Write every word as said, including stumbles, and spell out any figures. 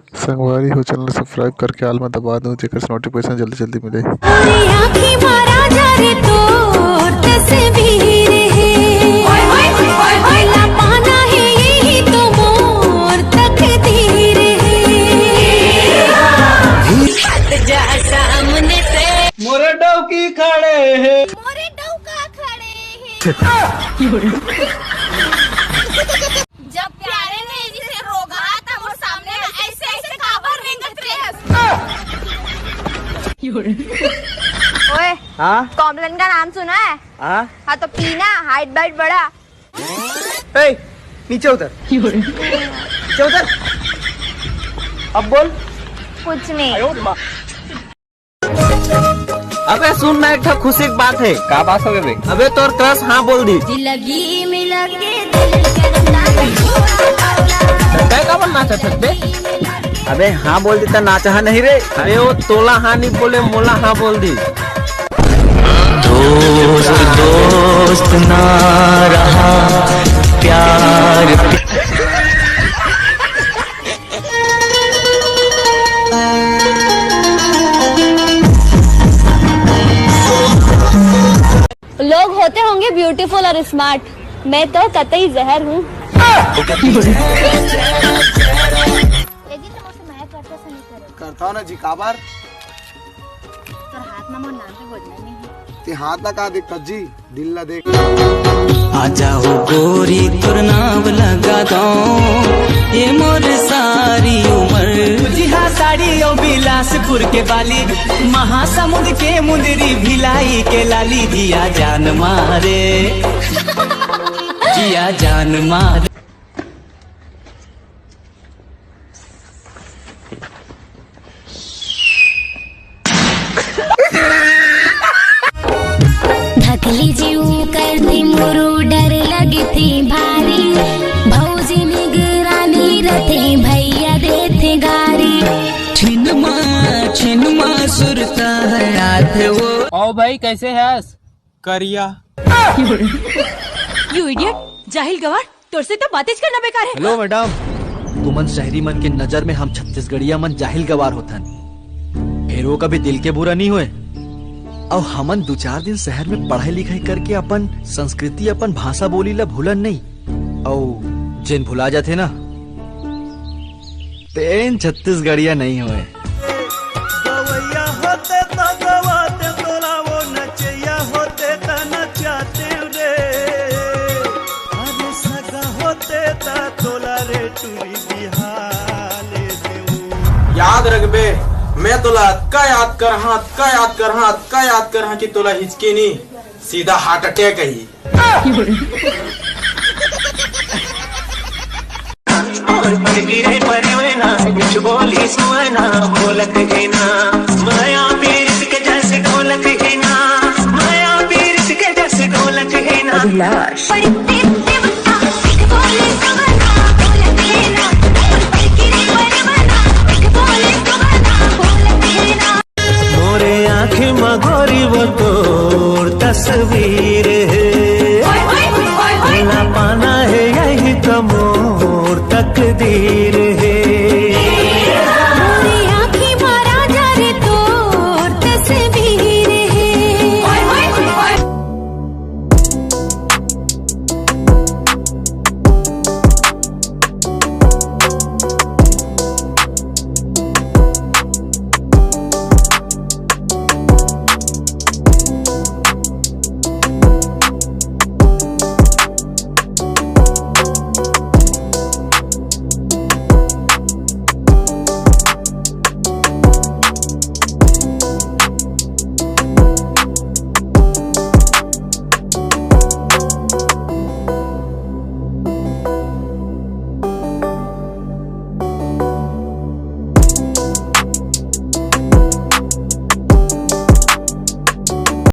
संगवारी हो, channel subscribe करके आल में दबा दो, जेकर से नोटिफिकेशन जल्दी जल्दी मिले। पूरी आँखी मारा जा रे तोर तस्वीर हे। ओला पाना हे यही तो मोर तकदीर हे। हट जा सामने से। मोरे डौकी खड़े हे। मोरे डौका खड़े हे। जब प्यारे ने जिसे रोगा था मोर सामने में ऐसे ऐसे काबर रेंगत रे। ओए, हाँ? कॉम्प्लान का नाम सुना है? हाँ? हाँ तो पीना, हाइट बाइट बढ़ा। ए, नीचे उतर। नीचे उतर। अब बोल। कुछ नहीं। अबे सुन ना, एक ठो खुशी की बात है। का बात हो गए बे? अबे तोर क्रश हाँ बोल दी। जिंदगी मिला के दिल के रंगा। तय का बनना चाहत बे? अबे हाँ बोल दी त ना चाहा नहीं रे। अरे वो तोला हाँ नहीं बोले, मोला हाँ बोल दी। दोस्त दोस्त ना रहा, प्यार लोग होते होंगे ब्यूटीफुल और स्मार्ट, मैं तो कतई जहर हूँ। करता हूँ ना जी, काबर? तोर हाथ ना मोर नाम पे बोलना नहीं है। ते हाथ ना का देख कज्जी, दिल ला देख। आजा हो गोरी तोर नाम लगा दो, ये मोर सारी उम्र। जी हाँ, साड़ी ओ बिलासपुर के बाली, महासमुंद के मुंदरी, भिलाई के लाली, जिया जान मारे, जिया जान मारे। धकली जीव करती मोरू, डर लगती भारी। भौजी निगरानी रथे, भैया देथे गारी। छिनमा छिनमा सुरता है हाथ वो। ओ भाई, कैसे हस? करिया। यू इडियट, जाहिल गवार, तोर से तो बातें करना बेकार है। हेलो मैडम, तुमन शहरी मन के नजर में हम छत्तीसगढ़िया मन जाहिल गवार होथन, फिर वो कभी दिल के बुरा नहीं होए। और हमन दो चार दिन शहर में पढ़ाई लिखाई करके अपन संस्कृति, अपन भाषा बोली ला भूलन नहीं। और जेन भुला जाथे ना, तेन छत्तीसगढ़िया नहीं होए। गवैया होते त गवाते तोला, वो नचैया होते त नचाते रे। अरे सगा होते त तोला रे टूरी बिहाले देऊ। याद रखबे, मैं तोला अतका याद करहा, अतका याद करहा, अतका याद करहा कि तोला हिचकी नी, सीधा हार्ट अटैक ही। अभिलाष।